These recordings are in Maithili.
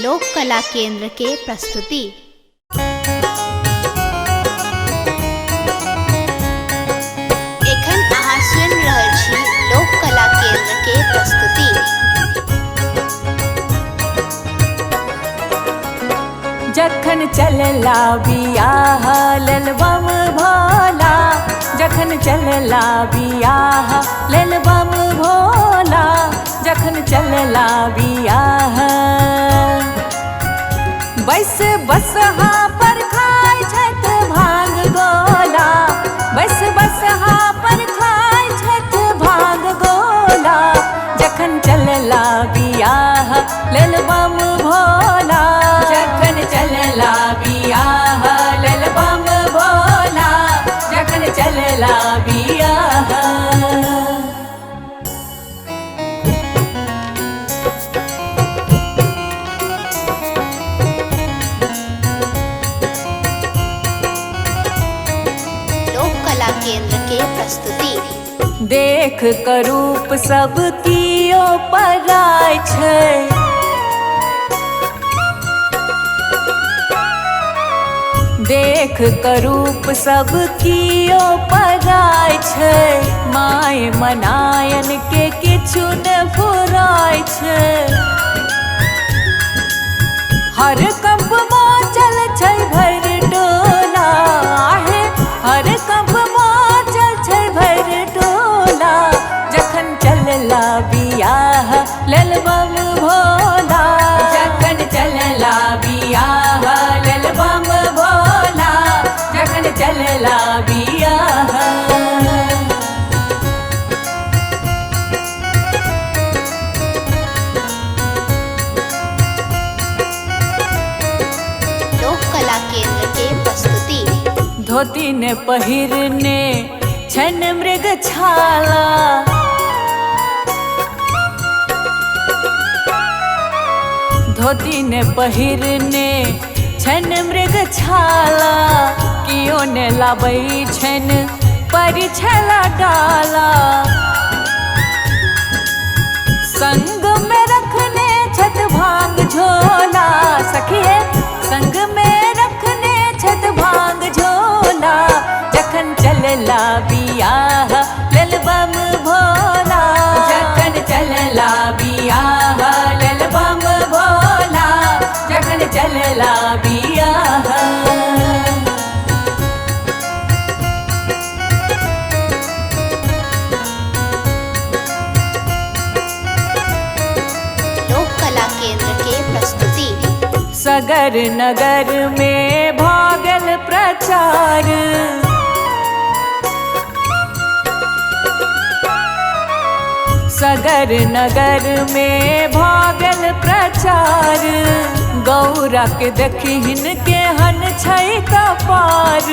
लोक कला केंद्र के प्रस्तुति। एखन अहाँ सुनि रहल छी लोक कला केंद्र के प्रस्तुति। जखन चलला बियाह ललबम भोला, जखन चलला बियाह ललबम भोला, जखन चलला बियाह। बैस बसहा पर खाय छथि भांग गोला, बैस बसहा पर खाय छथि भांग गोला, जखन चलला बियाह ललबम भोला, जखन चलला बियाह ललबम भोला, जखन चलला बियाह। लोक कला केंद्र के प्रस्तुति। देख करूप सब कियो पराय छै, देख करूप सब कियो पराय छै, my मनायन के किछु न फुराय छै। हर कंप मचल छै भरि टोला हे, हर कंप मचल छै भरि टोला, जखन चलला बियाह ललबम भोला, जखन चलला बियाह ललबम भोला, जखन चलला बियाह। लोक कला केंद्र के प्रस्तुति। धोती ने पहिरने छन मृग छाला, धोती ने पहिरने छन मृग छाला, कियो ने लाबै छन परिछला डाला। संग में रखने छत भांग झोला, सखिए संग में रखने छत भांग झोला, जखन चलला बियाह ललबम भोला, जखन चलला बियाह ललबम भोला, जखन चलला बियाह। लोक कला केंद्र के प्रस्तुति। सगर नगर में भागल प्रचार, सगर नगर में भागल प्रचार, गौरा के देखिन केहन छै कपार।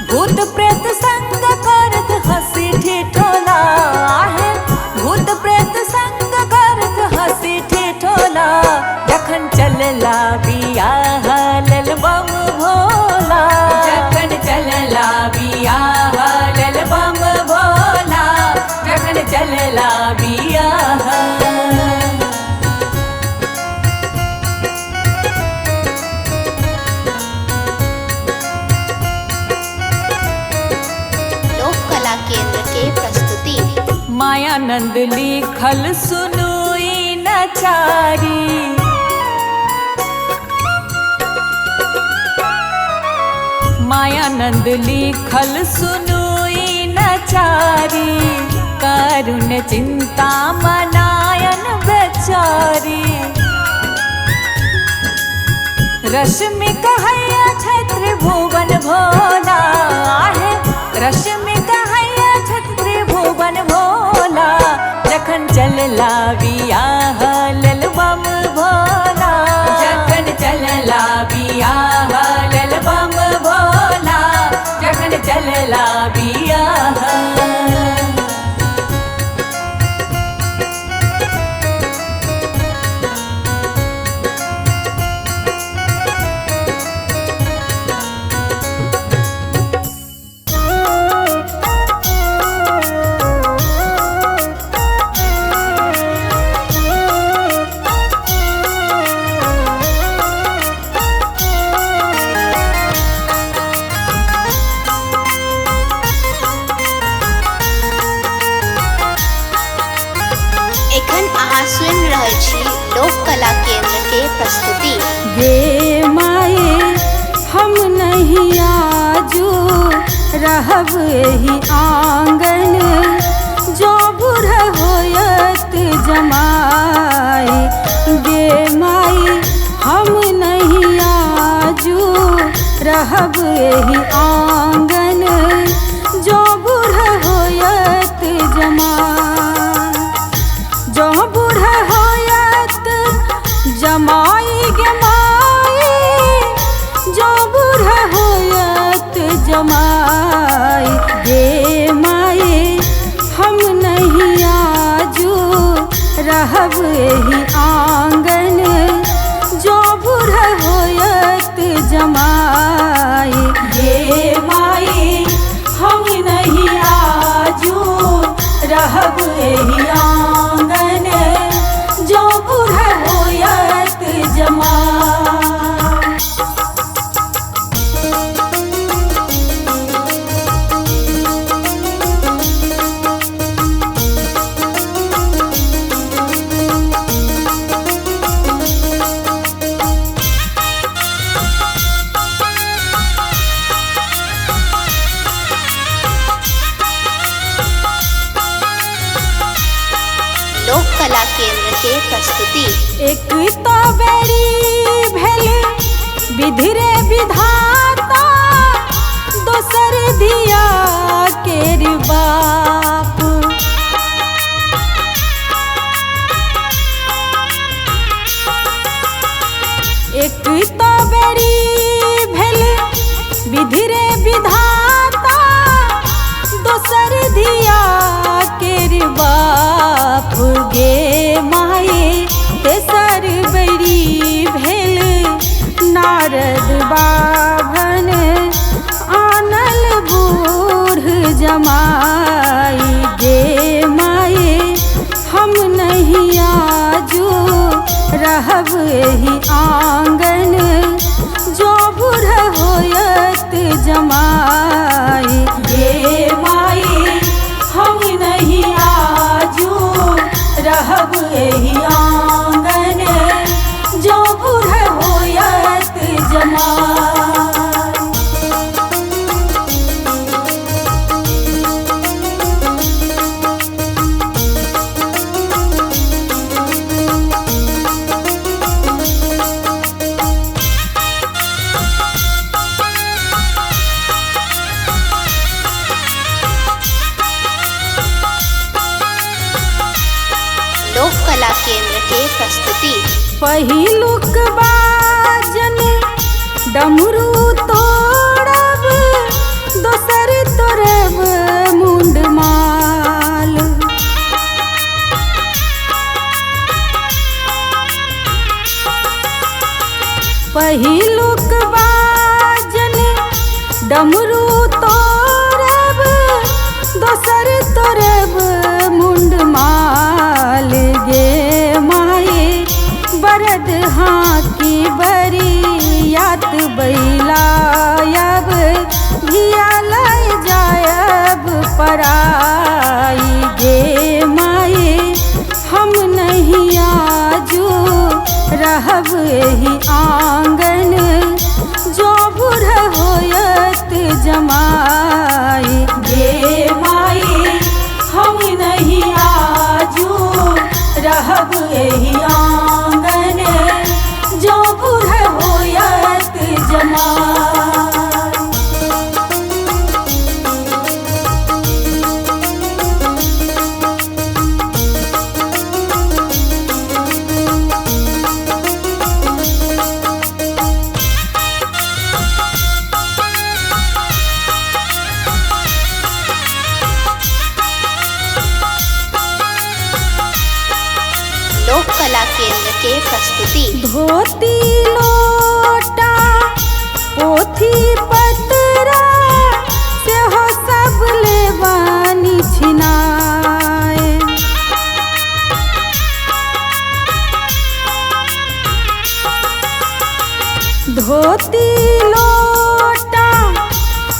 भूत प्रेत संग करत हंसी ठिठोला हे, भूत प्रेत संग करत हंसी ठिठोला, जखन चलला बियाह ललबम भोला, जखन चलला बियाह ललबम भोला, जखन चलला बियाह। लोक कला केंद्र के प्रस्तुति। मायानंद लिखल सुनु ई नचारी, मायानंद लिखल सुनु ई नचारी, करुण चिंता मनायन बेचारी। रश्मि कहैया छै त्रिभुवन भोला हे, रश्मि कहैया छै त्रिभुवन भोला, जखन चलला बियाह ललबम भोला, जखन चलला बियाह ललबम भोला, जखन चलला बियाह। अहाँ सुनि रहल छी लोक कला केंद्र के प्रस्तुति। गे माए हम नहीं आजू रहब एही आंगन, जो बूढ़ होयत जमाए। गे माए हम नहीं आजू रहब एही आंगन, जो बूढ़ होयत जमाए। जो बूढ़ होयत जमाई गे माई, जो बूढ़ होयत जमाई। गे माई हम नहीं आजू रहब एही आंगन, जो बूढ़ होयत जमाई। गे माई हम नहीं आजू रहब एही आंगन, जो बूढ़ होयत जमाई। लोक कला केंद्र के प्रस्तुति। एक तो बेरी भेल विधि रे विधाता, दोसर धिया केर बाप। एक तो बेरी भेल विधि रे विधाता, दोसर धिया केर बाप। गे माए तेसर बेरी भेल नारद बाभन, आनल बूढ़ जमाई। गे माए हम नहीं आजू रहब एही आंगन, जो बूढ़ होयत जमाई। गे माई हम नहीं आजू रहब एही आंगन, जो बूढ़ होयत जमाई। लोक कला केंद्र के प्रस्तुति। पहिलुक बाजन डमरू तोड़ब, दोसर तोड़ब मुंडमाल। पहिलुक बाजन डमरू तोड़ब, दोसर तोड़ब मुंडमाल। गे माए बरद हाँकी बरियात बैलायब, धिया लय जायब पराई। गे माए हम नहीं आजू रहब एही आंगन, जो बूढ़ होयत जमाई। गे माई हम नहीं आजू रहब एही आंगन, जो बूढ़ होयत जमाई। लोक कला केंद्र के प्रस्तुति। धोती लोटा पोथी पतरा, सेहो सब लेबानी छिनाए। धोती लोटा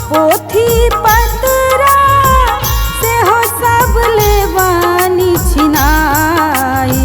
पोथी पतरा, सेहो सब लेबानी छिनाई।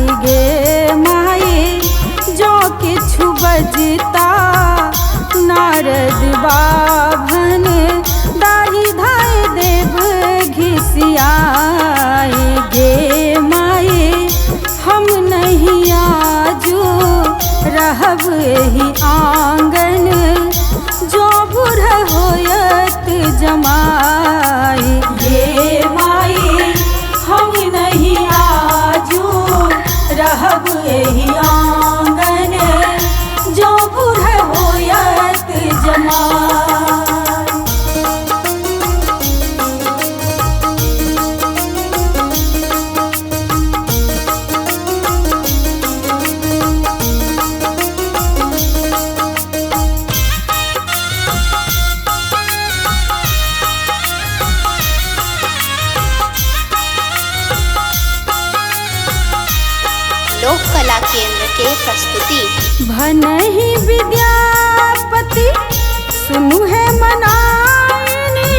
केंद्र के प्रस्तुति। भनहि विद्यापति सुनु है मनाइनी,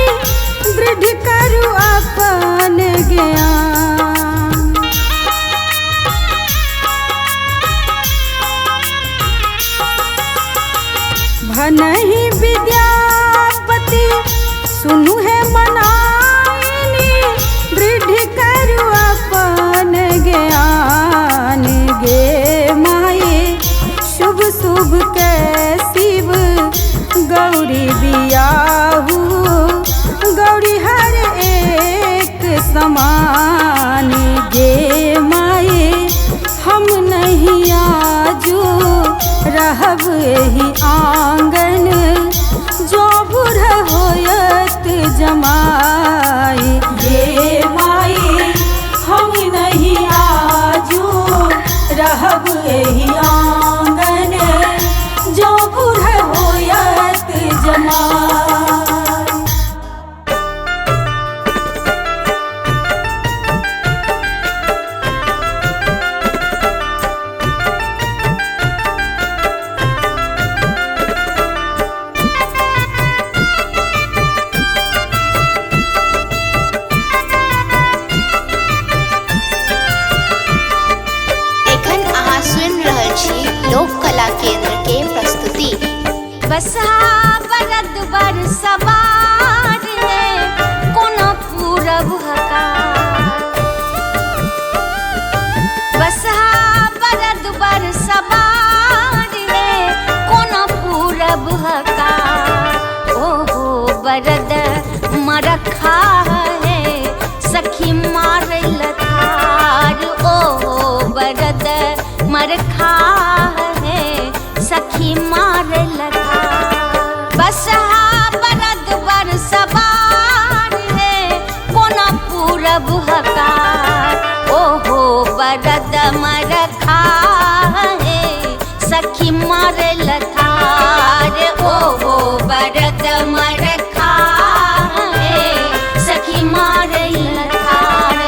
दृढ़ करु अपन ज्ञान। भनहि विद्यापति सुनु है मनाइनी, दृढ़ करु अपन ज्ञान। गे माये शुभ शुभ के शिव गौरी बियाहू, गौरी हर एक समान। गे माये हम नहीं आजू रहब एही आंगन, जो बुढ़ होयत जमाई। गे माई हम नहीं आजू रहब एही आंगन, जो बुढ़ होयत जमाई। एखन अहाँ सुनि रहल छी लोक कला केंद्र के प्रस्तुति। बसहा बरद बर सवार है, कोनो पूरब हकार। बसहा बरद बर सवार है, कोनो पूरब हकार। ओहो बरद मरखा है, सखी मारल थार। ओहो बरद मरखा है, सखी मारल थार। बसहा बरद बर सवार है, कोनो पूरब हकार। ओहो बरद मरखा है, सखी मारल थार। ओहो बरद मरखा है, सखी मारल थार।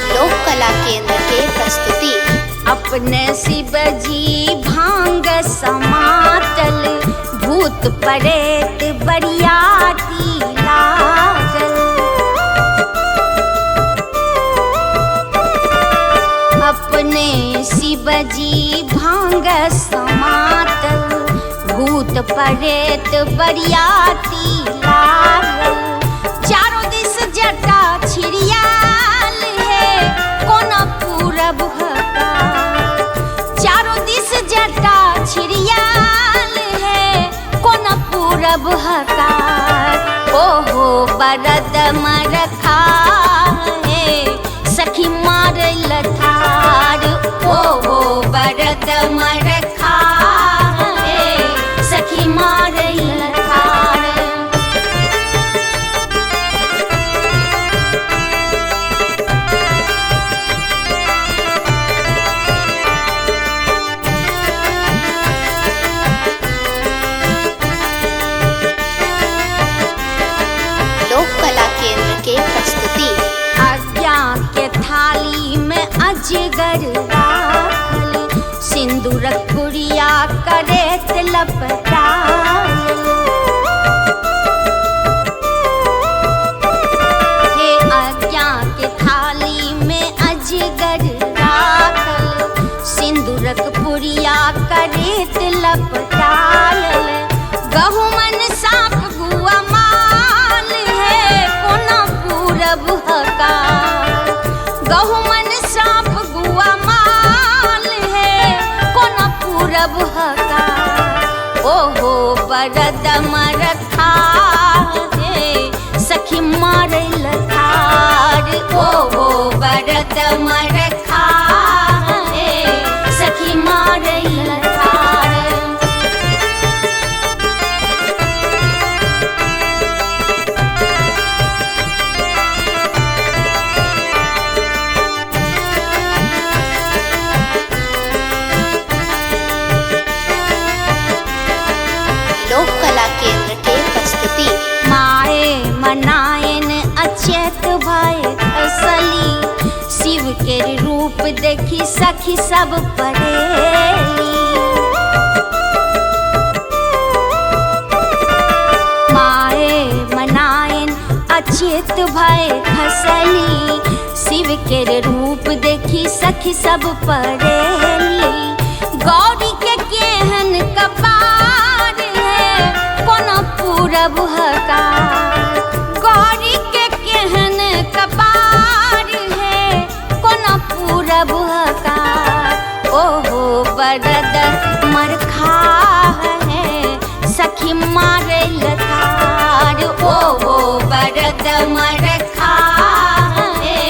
लोक कला केंद्र के प्रस्तुति। अपने शिवजी भांग समातल, भूत प्रेत बरियाती लागल। अपने शिवजी भांग समातल, भूत प्रेत बरियाती लागल। चारों दिस जटा छिड़ियाल है, कोनो पूरब हकार। चारों दिस जटा छिड़ियाल है, कोनो पूरब हकार। ओहो बरद मरखा है, सखी मारल थार। ओहो बरद मरखा है, सखी मारल थार। लोक कला केंद्र के प्रस्तुति। आज्ञा के थाली में अजगर राखल, सिंदूरक पुड़िया करेत लपटायल। हे आज्ञा के थाली में अजगर राखल, सिंदूरक पुड़िया करेत लपटायल। गहुमन साप गुआ माल है, कोना पूरब हकार। गहुमन साप गुआ माल है, कोना पूरब हकार। ओहो बरद मरखा है, सखी मारल थार। ओहो बरद मरखा है, सखी मारल थार। शिव के रूप देखी सखी सब परेली। माए मनायन अचेत भय खसली, शिव के रूप देखी सखी सब परेली। गौरी के केहन कपार है कोनो पूरब हकार, गौरी के केहन कपार है कोनो पूरब हकार। ओहो बरद मरखा है सखी मारे लतार, ओहो बरद मरखा है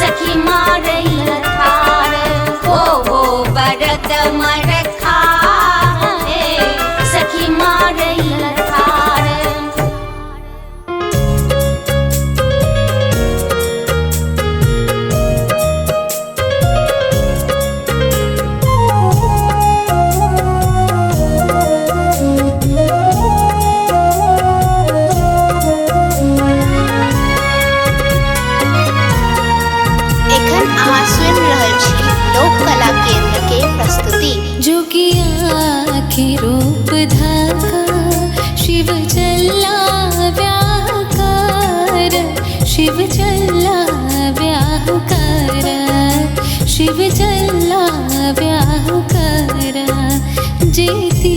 सखी मारे लतार, ओहो बरद मरखा है सखी मारे लतार। एखन अहाँ सुनि रहल छी लोक कला केंद्र के प्रस्तुति। जोगिया के रूप धाका शिव चला व्याह कर, शिव चला व्याह कर, शिव चला व्याह कर। जेती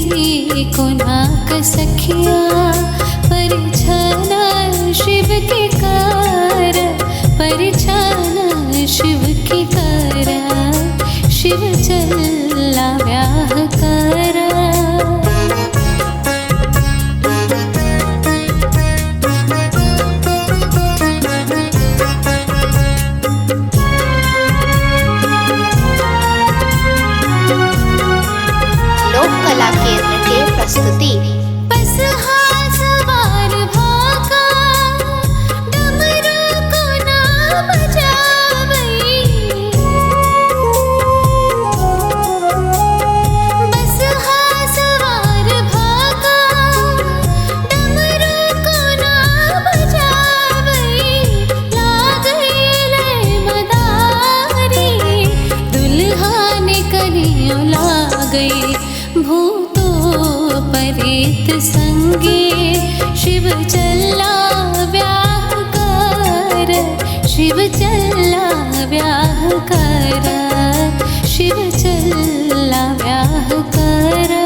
कोनाक सखिया परिछाना शिव के कर, परिछाना शिव के कर, शिव चला व्याह कर। लोक कला केंद्र के प्रस्तुति। बस सवार भागा डमरू को ना बजावई, बस सवार भागा डमरू को ना बजावई। लागई ले मदारी दुल्हा ने करियो लागई, भूतो परेत संगे शिव चला व्याह कर, शिव चला व्याह कर, शिव चला व्याह कर।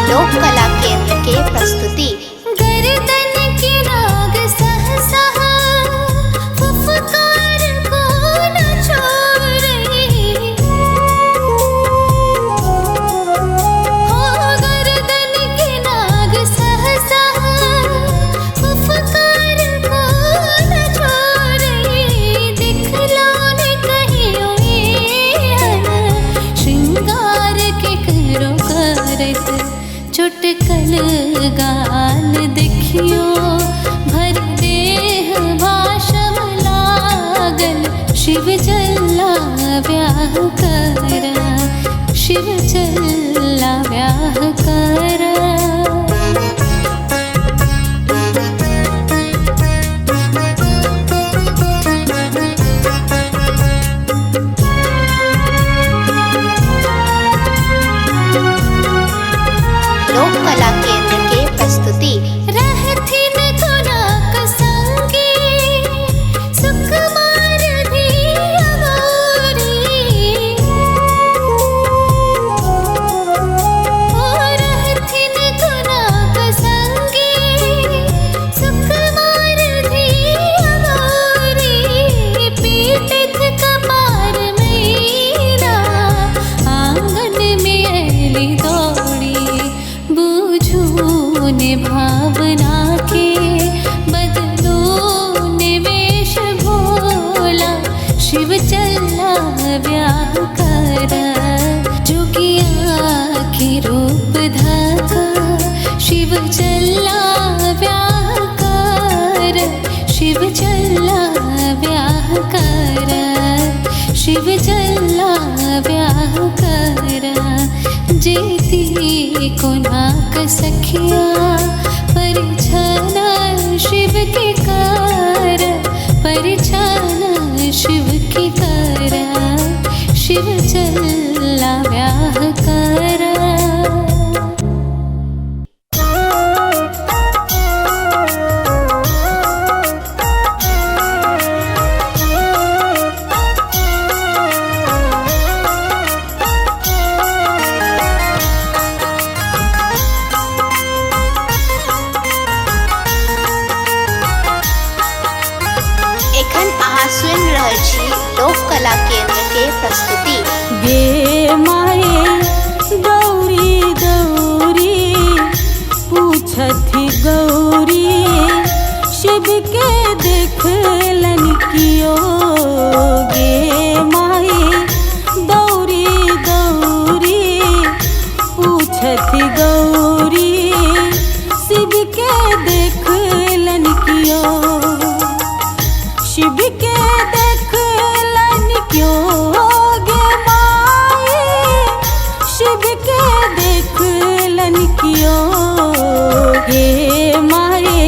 लोक कला केंद्र के प्रस्तुति। गर्दन की नाग सहसा फुफकार को न छोड़ई, हो गर्दन की नाग सहसा फुफकार को न छोड़ई। दिखलो ने कहियो एहन श्रृंगार के करो करत, चुटकल गाल देखियो भर देह भाषम लागल। शिव चला व्याह कर, शिव चला व्याह कर। लोक कला केंद्र के प्रस्तुति। रहथिन कोनाक संगे सुकुमार धिया गौरी, ओ रहथिन कोनाक संगे सुकुमार धिया गौरी। पीटथ कपार मैना आंगन में ऐली दौड़ी, बूझू ने भावना के बदलो निवेश भोला। शिव चला व्याह कर जोगिया के रूप धाका, शिव चला ब्याह कर, शिव चला ब्याह कर, शिव चला ब्याह कर। जेती कोनाक सखिया परिछाना शिव के कर, परिछाना शिव के कर, शिव चला ब्याह कर। एखन अहाँ सुनि रहल छी लोक कला केंद्र के प्रस्तुति। गे माए गौरी गौरी पूछथि गौरी, शिव के देखलन कियो। गे माए गौरी गौरी पूछथि गौरी, शिव के देखलन कियो। शिव के देखलन क्यों गे माए, शिव के देखलन क्यों। गे माए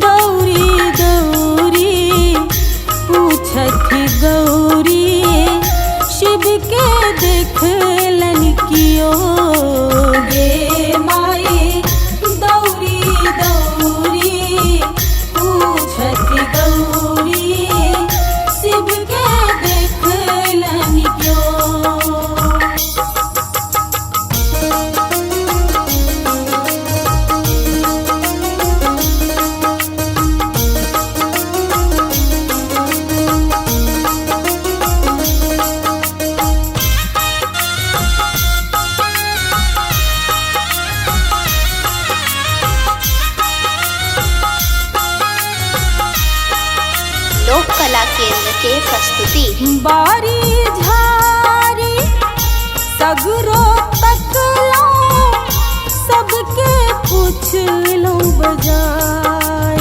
गौरी गौरी पूछथि गौरी, शिव के देखलन क्यों। गे माए गौरी गौरी पूछथि गौरी, शिव के देखलन क्यों। लोक कला केंद्र के प्रस्तुति। बारी झारी सगरो तकलो, सबके पूछलो बजाय।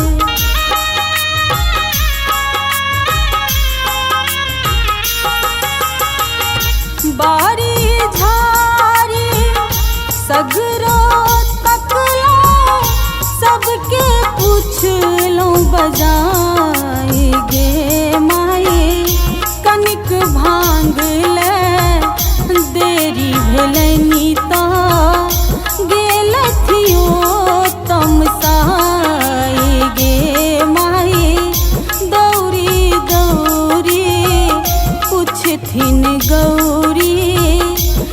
बारी झारी सगरो तकलो, सबके पूछलो बजाय। गे माए कनिक भांग ले देरी भेलनि त गेलथियो तमसाय। गे माए दौरी दौरी पूछथिन गौरी,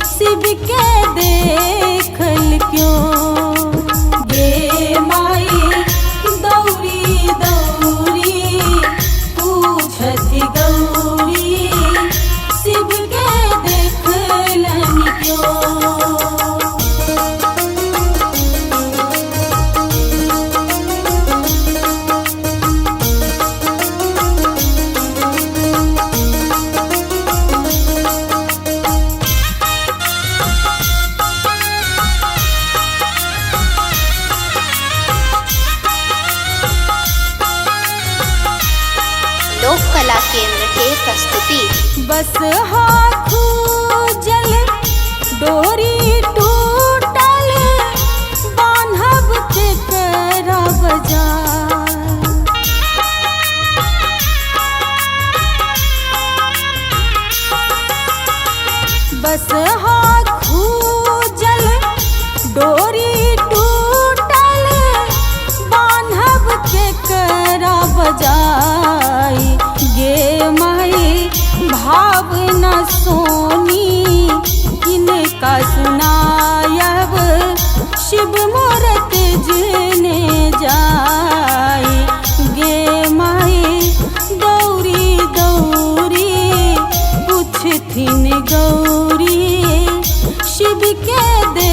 शिव के देखल क्यों। गे माए दौरी दौरी पूछथि गौरी, शिव के देखलन क्यों। लोक कला केंद्र के प्रस्तुति। बस हाथू जल डोरी टूटल, बान्हब के करा बजार। बस हाथू जल डोरी टूटल, बान्हब के करा बजाय। गे माए भावना सोनी किनका सुनायब, शिव मोर तेजने जाय। गे माए गौरी गौरी पूछथिन गौरी, शिव के दे